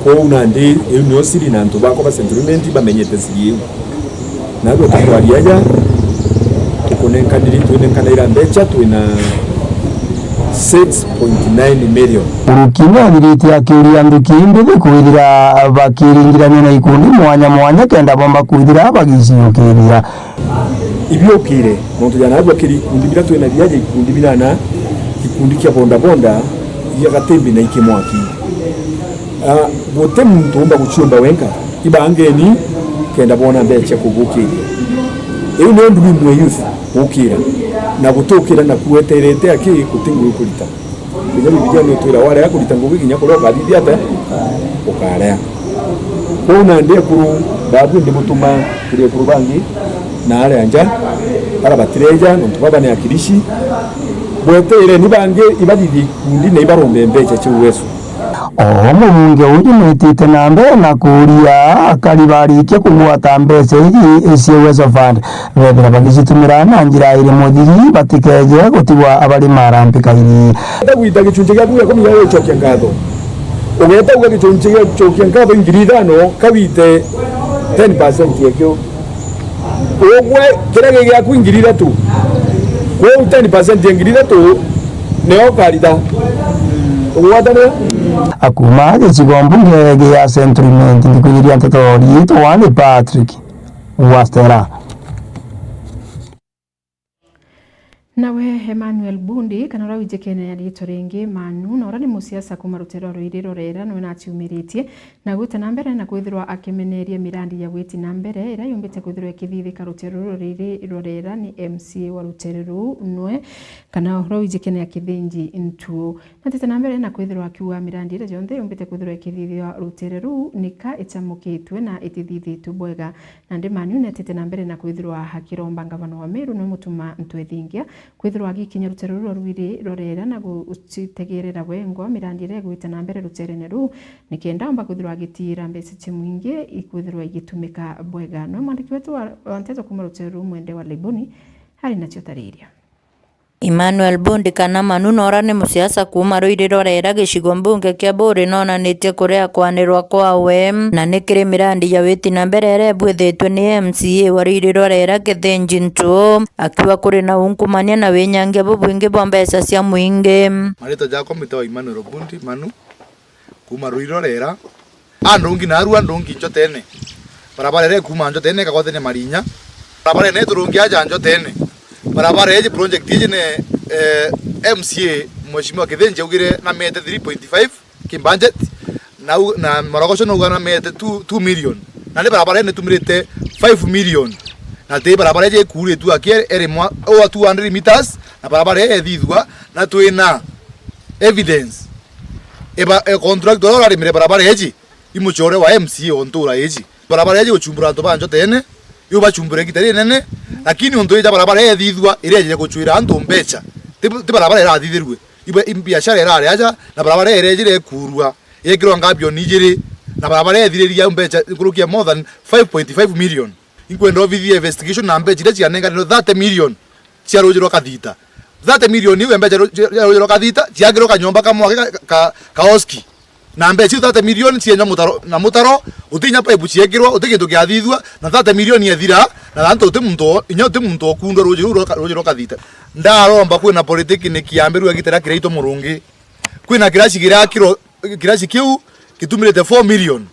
Kwou nandi, iu nio siri na antu bakwa ba Central Imenti bamenyete siri iu. Naarua tukwaria aja, tukunenkaniri, twinenkanira mbeca, twina six point nine million. Uruki ni athirite akiuria nthuki mbithi kwithira bakiringirania na ikundi mwanya mwanya kenda bomba kwithira bagiciukiria. Ibiukire, nontu ja naarua kiri ikundi biria twina biaja, ikundi binana, gikundi kia bodaboda, gia Gatimbi na Ikimwaki. Ah, guti muntu umba guciumba wenka, ibangeni kenda boona mbeca cia kubukiria. Iu nio ndumi mwe youth gukira, na gutukira na kueterete aki guti ngugi kurita. Kinya Bibilia ni itwira, warega kurita ngugi kinya kuria ukathithia ata, ukaria. Kwou nandi ekuru babu ndi butuma kiri ekuru bangi na aria nja, bara batireja, nontu baba ni akirici, bwetereni bangi ibathithie ikundi na ibarombe mbeca cia Uwezo. O mubunge uju nwitite na mbere na kuuria akari barikia kugwata mbeca iji cia Uwezo Fund, bethira bagicitumira na njira iri muthiri, batikeje gutigwa abari marambika iri. Ugeta gwita gicunci giaku gia kumi gia gucokia nkatho. Ugeta uga gicunci gia gucokia nkatho i ngiri ithano, kawite ten percent ekio. Ugwe kiria gi giaku i ngiri ithatu. Kwou ten percent ya ngiri ithatu nio ukarita. Ugwatanira? Akuma gicigo mbunge gia Central Imenti, ndikuijiria nteto riitwa ni Patrick Wastera. Nawe Emmanuel Bundi, kana uria wijikene na riitwa ringi Manu, na uria ni musiasa kuma rutere rwa Ruiri rwa Rera, niwe naciumiritie na gwita na mbere na kwithirwa akimeneria mirandi ya gwiti na mbere iria yumbite kwithirwa ikithithika rutere ruru rwa Ruiri rwa Rera ni M C A wa rutere ruu nwe, kana uria wijikene a Kithinji Ntuo. Natite na mbere na kwithirwa akiuga mirandi iria yonthe yumbite kwithirwa ikithithia rutere ruu nika icamukitwe na itithithitwe bwega. Nandi Manu netite na mbere na kwithirwa akiromba ngavana wa Meru niwe Mutuma M'Ethingia kwithirwa agikinya rutere ruru rwa Ruiri rwa Rera na gucitegerera wengwa mirandi iria igwita na mbere ruterene ruu, nikenda omba kwithirwa agitiira mbeca cia mwingi ikwithirwa igitumika bwega. Niwe mwandiki wetu wa, wa nteto kuma rutere ruu Mwende wa Laiboni ari nacio tariria. Emmanuel Bundi kana Manu nora ni musiasa kuuma Ruiri rwa Rera gicigo mbunge kia Buuri nonanitie kuria kwanirwa kwawe na ni kiri mirandi ya witi na mbere iria ibwithitwe ni M C A wa Ruiri rwa Rera Kithinji Ntuo, akiuga kuri na ungumania na winyangia bubwingi bwa mbeca cia mwingi. Maritwa jakwa mbitawa Emmanuel Bundi Manu. Kuuma Ruiri rwa Rera, a ndungi narua ndungi Njotene. Barabara iria ikuuma Njotene ikagwatania Marinya. Barabara ene turungi aja Njotene. Barabara iji project iji ni, eh, M C A Mheshimiwa Kithinji augire na mete three point five ki budget, na u-, na Morogoco nauga na mete two, two million. Na ni barabara ene tumirite five million. Na ti barabara iji ikuuritue aki eri mwa, over two hundred meters, na barabara iji ethithua, na twina evidence. Eba, e, contractor uria urarimire barabara iji, i mucore wa M C A o ntura iji. Barabara iji guchumbura antu ba Njotene, iu bachumbure igita rinene, lakini untu ija barabara ethithua iria ejire guchwira antu mbecha. Ti, ti barabara irathithirue. Ibe, i biashara irari aja, na barabara iria ejire ekuurua, yekirwa ngabioni ijiri, na barabara ethiriria mbecha nkuruki ya more than five point five million. Inkwenda obithia investigation na mbecha iria cianenganirwe thirty million cia ruuji rwa Kathita. Thirty million iu ya mbecha ru-, cia, cia ruuji rwa Kathita, ciakirwe kanyomba kamwe ka, ka, ka oski. Na mbecha iu thirty million cienywa mutaro, na mutaro, uti inya pipe ciekirwa, uti kintu kiathithua, na thirty million yethira, na antu uti muntu o-, inya uti muntu okundwa ruuji ruu rwa Ka-, ruuji rwa Kathita. Ndaromba kwina politiki ni kiambirwe gitera kiraitwa Murungi. Kwina kiraci kirakirwo, kiraci kiu gitumirite four million.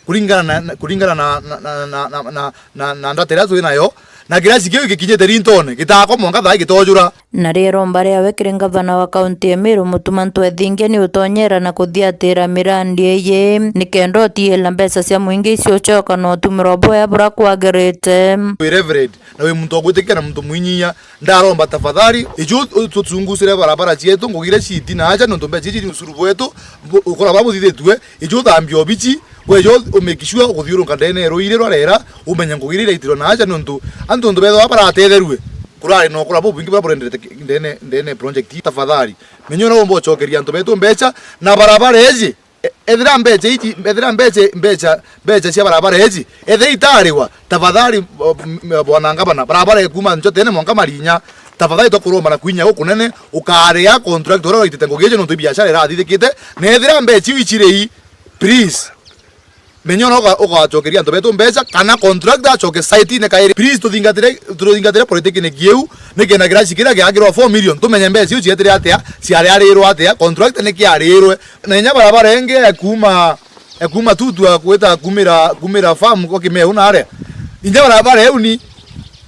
Kuringana na, na, kuringana na, na, na, na, na, na, na data iria twi nayo, Na kirasi kiu gikinyite rintone, gitaakwa mwanka thaa igitoojura. Na riu iromba riawe kiri ngavana wa kaunti ya Meru, Mutuma M'Ethingia, ni utonyera na kuthiatira mirandi iji, nikenda utiila mbeca cia mwingi icio ucoka na utumirwa bwea buria kwagirite. Wi Reverend, na wi muntu wa gwitikia na muntu mwinyia, ndaromba tafadhali, iju utucungusire barabara cietu, ngugi iria ciiti na aja, nontu mbeca iji ni ucuru bwetu, bu-, ukora babuthithitue, iju uthambia obici, weja u-, u make sure ukuthiurunka ndene ya ruiri rwa rera, umenye ngugi iria iraitirwa na aja, nontu antu nontu bethagwa baratetherue, kurari na ukura bubwingi buria burendete ki-, ndene, ndene project ii. Tafadhali, menya uria umba ucokeria antu betu mbeca, na barabara iji, e-, ethira mbeca iji, ethira mbeca, mbeca, mbeca cia barabara iji, ethira itariwa, tafadhali, o, m-, m-, bwana ngavana, barabara ikuma Njotene mwanka Marinya, tafadhali twakuromba na kwinya gukunene, ukaria contractor uria waitite ngugi iji nontu biashara irathithikite, na ethira mbeca iu iciri ii, please, menya uria uga-, ugacokeria antu betu mbeca, kana contractor acoke site-ine kairi. Please, tuthingatire, tuthingatire politiki-ini kiu, nikenda kirasi kiria giakirwa four million, tumenye mbeca iu cietire atia, ciariarirwe atia, contractor niki arirwe. Na inya barabara ingi ya kuuma, ya kuuma Tutua gwita kumira, kumira farm kwa Kimeu na aria. Inya barabara iu ni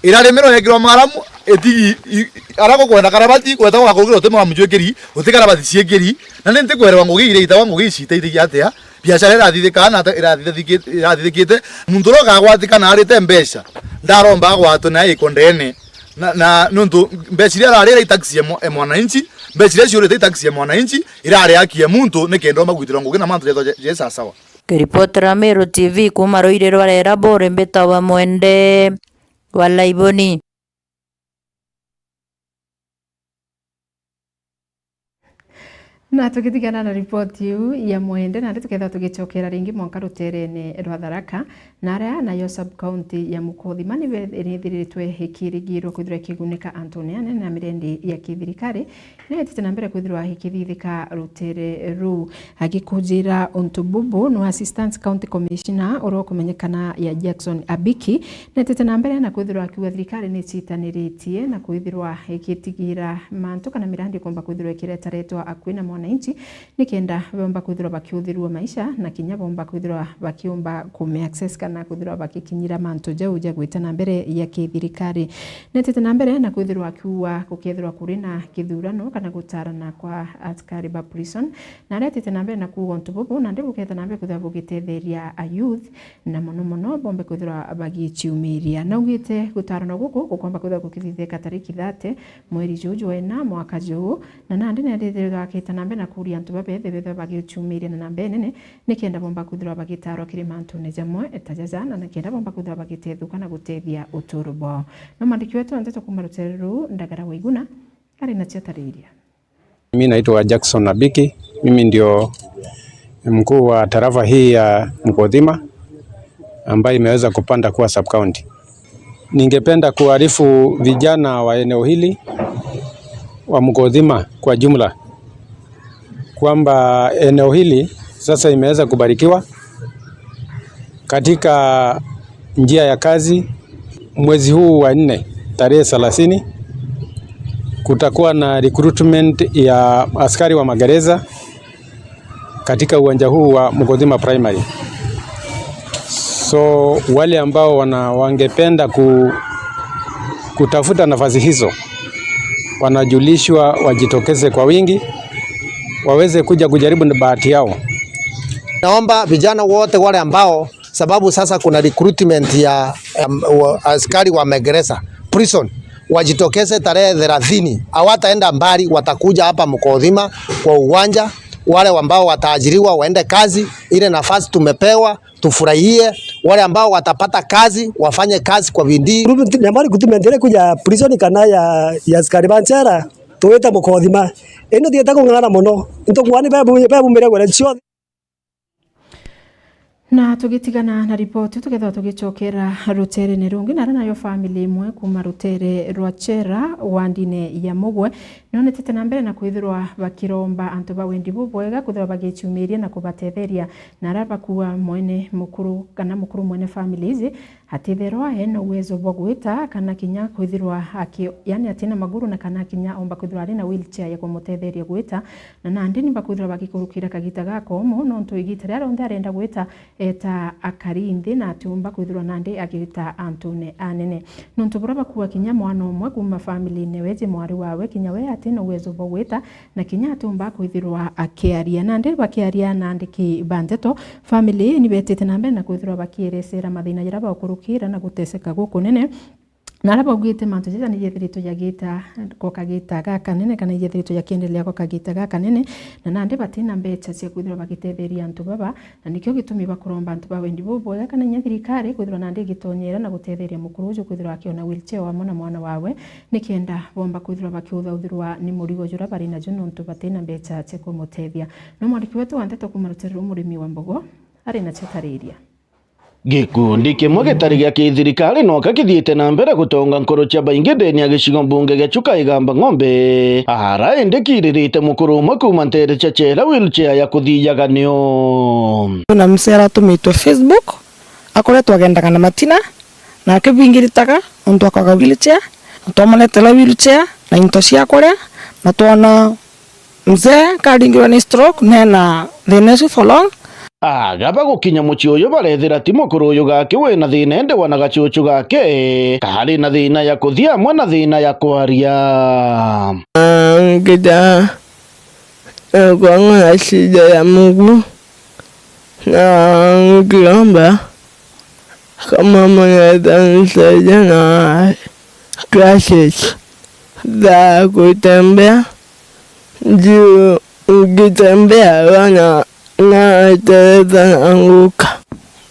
irarimirwa yekirwa maramu, itigi, i, ara gukwenda karabati, gweta gugakurukira uti maramu jwikiri, uti karabati ciikiri, na ni ntikwerewa ngugi iria itagwa ngugi ici iteithagia atia, biashara irathithikaa na ata-, irathithiki-, irathithikite. Muntu uria ukagwatikana arite mbeca, ndaromba agwatwe na iko ndene. Na, na nontu mbeca iria ararira itaxi ya mwa-, ya mwananchi, mbeca iria ciurite itaxi ya mwananchi, irari haki ya muntu, nikenda omba kwitirwa ngugi na mantu jetho je, je sawasawa. Kiripotera Meru T V kuuma ruiri rwa rera buri mbitawa Mwende wa Laiboni. Na tugitigana na ripoti iu ya Mwende, nandi tukethirwa tugicokera ringi mwanka ruterene rwa Tharaka, na aria nayo sub-county ya Mukothima nibe-, nithiritwe ikirigirwa kwithirwa ikigunika antune anene na mirendi ya kithirikari, na itite na mbere kwithirwa ikithithika rutere ruu. Agikunjira untu bubu, ni Assistant County Commissioner uria ukumenyekana ya Jackson Abiki, netete na mbere na kwithirwa akiuga thirikari ni icitaniritie na kwithirwa igitigira mantu kana mirandi ikomba kwithirwa ikiretaretwa akui na mwananchi, nikenda bomba kwithirwa bakiuthirua maisha na kinya bomba kwithirwa bakiumba kume access kana kwithirwa bakikinyira mantu jau ja gwita na mbere ya kithirikari. Netete na mbere na kwithirwa akiuga gukethirwa kuri na kithurano kana gutarana kwa askari ba prison, na aretete na mbere na kuuga untu bubu, nandi buketa na mbere kwithirwa bugitetheria a youth, na mono mono bombe kwithirwa bagiciumiria. Naugite gutarana guku gukomba kwithirwa gukithithika tariki thirty mweri juu jwa ina mwaka juu, na nandi nendithirwa gaketa na mbere na kuuria antu babethe bethirwa bagiciumiria na namba inene, nikenda bomba kwithirwa bagitarwa kiri mantune jamwe ta jaja, na nikenda bomba kwithirwa bagitethuka na gutethia uturo bwao. No mwandiki wetu wa nteto kuuma rutere ruu, Ndagara Waiguna, ari nacio atariria. Mimi naitwa Jackson Abiki. Mimi ndio mkuu wa tarafa hii ya Mukothima ambayo imeweza kupanda kuwa sub-county. Ningependa kuarifu vijana wa eneo hili wa Mukothima kwa jumla kwamba eneo hili sasa imeweza kubarikiwa katika njia ya kazi. Mwezi huu wa nne, tarehe thelathini, kutakuwa na recruitment ya askari wa magereza katika uwanja huu wa Mukothima Primary. So, wale ambao wana-, wangependa ku-, kutafuta nafasi hizo, wanajulishwa wajitokeze kwa wingi, waweze kuja kujaribu bahati yao. Naomba vijana wote wale ambao, sababu sasa kuna recruitment ya, em, wa, askari wa magereza, prison, wajitokeze tarehe thelathini. Hawataenda mbali, watakuja hapa Mukothima kwa uwanja. Wale ambao wataajiriwa waende kazi, ile nafasi tumepewa tufurahie. Wale ambao watapata kazi wafanye kazi kwa bidii. Nyamari kutumentere kuja prison kana ya, ya askari ba njera, tuwite Mukothima. Ino thiete kung'ang'ana mono. Ntukuani bebu, bebu miregwere ciothe. Na tugitigana na ripoti, tukethirwa tugicokera ruterene rungi, na aria nayo family imwe kuuma rutere rwa Chera, wandine ya Mugwe, Nonetete na mbere na kwithirwa bakiromba antu ba wendi bubwega kwithirwa bagiciumiria na kubatetheria, na aria bakua mwene mukuru kana mukuru mwene families atitherwa ena uwezo bwa gwita kana kinya kwithirwa aki-, yani atina maguru na kana kinya omba kwithirwa ari na wheelchair ya kumutetheria gwita, na nandi ni bakwithirwa bagikurukira kagita gakomu nontu igita riria rionthe arenda gwita eta akari nthi na atiumba kwithirwa nandi agita antune anene. Nontu buria bakua kinya mwana umwe kuma family-ine weji mwari wawe, kinya we atina uwezo bwa gwita na kinya atiumba kwithirwa akiaria. Nandi bakiaria na andiki ba nteto, family ii ni betite na mbere na kwithirwa bakierecera mathina jaria baukurukira na guteseka gukunene, na aria baugite mantu jaja ni jethiritwe jagita gwa kagita gakanene, kana ijethiritwe jakiendelea gwa kagita gakanene, na nandi batina mbecha cia kwithirwa bagitetheria antu baba, na nikio gitumi bakuromba antu ba wendi bubwega kana inya thirikari kwithirwa nandi igitonyera na gutetheria mukuru uju kwithirwa akiona wheelchair wamwe na mwana wawe, nikenda bomba kwithirwa bakiuthauthirwa ni murigo juria bari naju nontu batina mbecha cia kumutethia. No mwandiki wetu wa nteto kuma rutere rwa murimi wa Mbogo ari na cio tariria. Gikundi kimwe gitari gia kithirikari noka kithiite na mbere gutonga nkoro cia baingi ndene ya gicigo mbunge gia Chuka Igamba Ng'ombe, ara indi kiririte mukuru umwe kuuma nteere cia Chera wheelchair ya kuthijaga nio. Kwina msee aratumitwe Facebook, akoretwe agendaga na matina, na akibingiritaga nontu akwaga wheelchair, na twamuretera wheelchair na into cia kuria, na twona mzee karingirwe ni stroke, nena thina icio for long. Aga bagukinya mucii uyu barethira ti mukuru uyu gake wina thina, indi wana gachuchu gake kari na thina ya kuthia amwe na thina ya kwaria. Ah, ngita, eh, kwangu na shida ya mguu. Na nikiomba kama mnaweza nisaidia na crutches za kutembea, juu nikitembea wana natereza naanguka.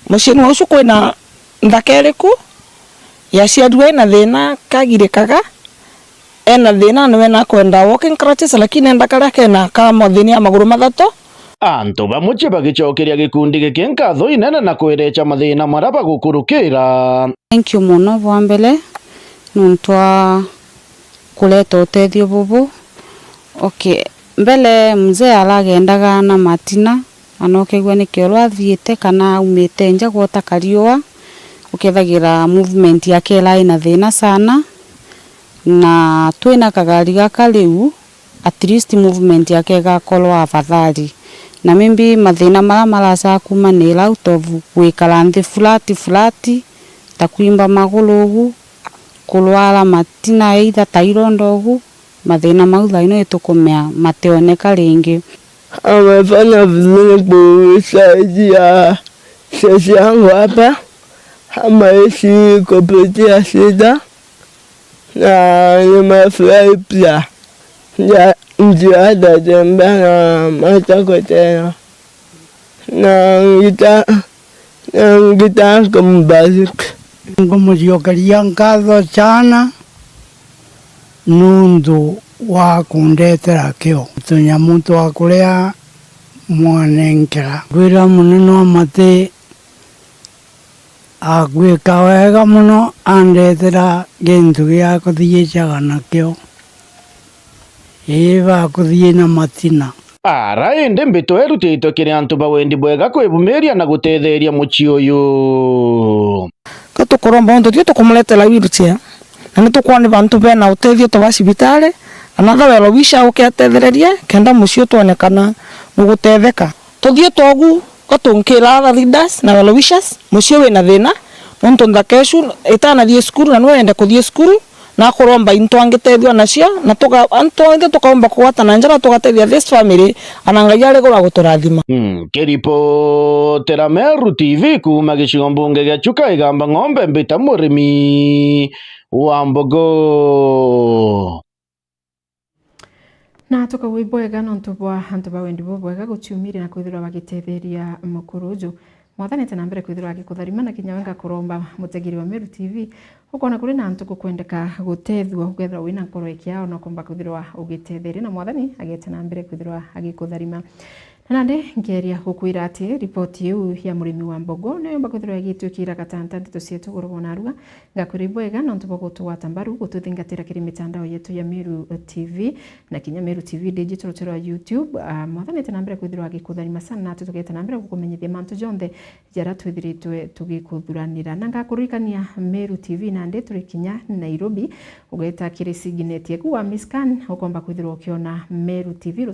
Muciini wa ucio kwina nthaka iriku yaciarirwe ina thina kagirikaga? Ena thina, niwe nakwenda walking crutches, lakini enda karia kena ka mathina ya maguru mathatu. Antu bamwe cie bagicokeria gikundi giki nkatho inene na kwerecha mathina maria bagukurukira. Thank you mono bwa mbere nontu wa kureta utethio bubu. Okay, mbere mzee aragendaga na matina, anokegua ni kioro athiite kana aumite nja gwota kariua, ukethagira movement yake irai na thina sana. Na twina kagari gaka riu, at least movement yake igakorwa afadhali. Na maybe mathina maria maraca kumanira out of gwikara nthi flat flat, ta kwimba maguru ugu, kurwara matina either ta ironda ugu, mathina mau thaino itukumea mationeka ringi. Amefanya vizuri kusaidia sisi yangu hapa, ameishi kupitia shida. Na nimefurahi pia. Nja-, ndio atatembea na matako tena. Na ngita-, na ngitaka mbariki. Ngumucokeria nkatho sana nuntu wa kundetera kio. Tunyamu twa kuria mwanenkera. Ngwira munene wa mati agwika wega mono andetera gintu gia kuthiicaga nakio. Ii, ba kuthii na matina. Ara indi mbito irutitwe kiri antu ba wendi bwega kwibumiria na gutetheria mucii uyu. Ka tukuromba untu tio tukumuretera wheelchair, na ni tukwona bantu bena utethio ta ba cibitari, kana tha well wisher uke atethererie, kenda mucii utwonekana nugutetheka. Tuthii twogu, ko tunkira other leaders na well wishers, mucii wina thina, nontu nthaka icu itanathii cukuru, na niwe wenda kuthii cukuru, na akuromba into angitethua nacio, na tuka-, antu onthe tukaumba kugwatana njara tugatethia this family, ana Ngai ari iguru aguturathima. Mm, kiripotera Meru T V kuuma gicigo mbunge gia Chuka Igamba Ng'ombe, mbita murimi wa Mbogo. Na tukagwa ibwega nontu bwa antu ba wendi bubwega guciumiria na kwithirwa bagitetheria mukuru uju. Mwathani ete na mbere kwithirwa agikutharima, na kinya we ngakuromba mutegeri wa Meru T V, ukoona kuri na antu gukwendeka gutethua, ukethirwa wina nkoro ikiao na ukomba kwithirwa ugitetheria, na Mwathani agete na mbere kwithirwa agikutharima. Na nandi nkeria gukwira ati ripoti iu ya murimi wa mbogo niyo yomba kwithirwa igitwikira gatanta ndeto cietu goro bona arua. Ngakwira ibwega nontu bwa gutugwata mbaru, gututhingatira kiri mitandao yetu ya Meru T V na kinya Meru T V Digital turi wa YouTube. Ah, Mwathani ete na mbere kwithirwa agikuthani masana natu tugeta na mbere gukumenyithia mantu jonthe jara twithiritwe tugikuthuranira. Na ngakuririkania Meru T V nandi turi kinya Nairobi, ugeta kiri Signet eku wa Miscan, ukomba kwithirwa ukiona Meru T V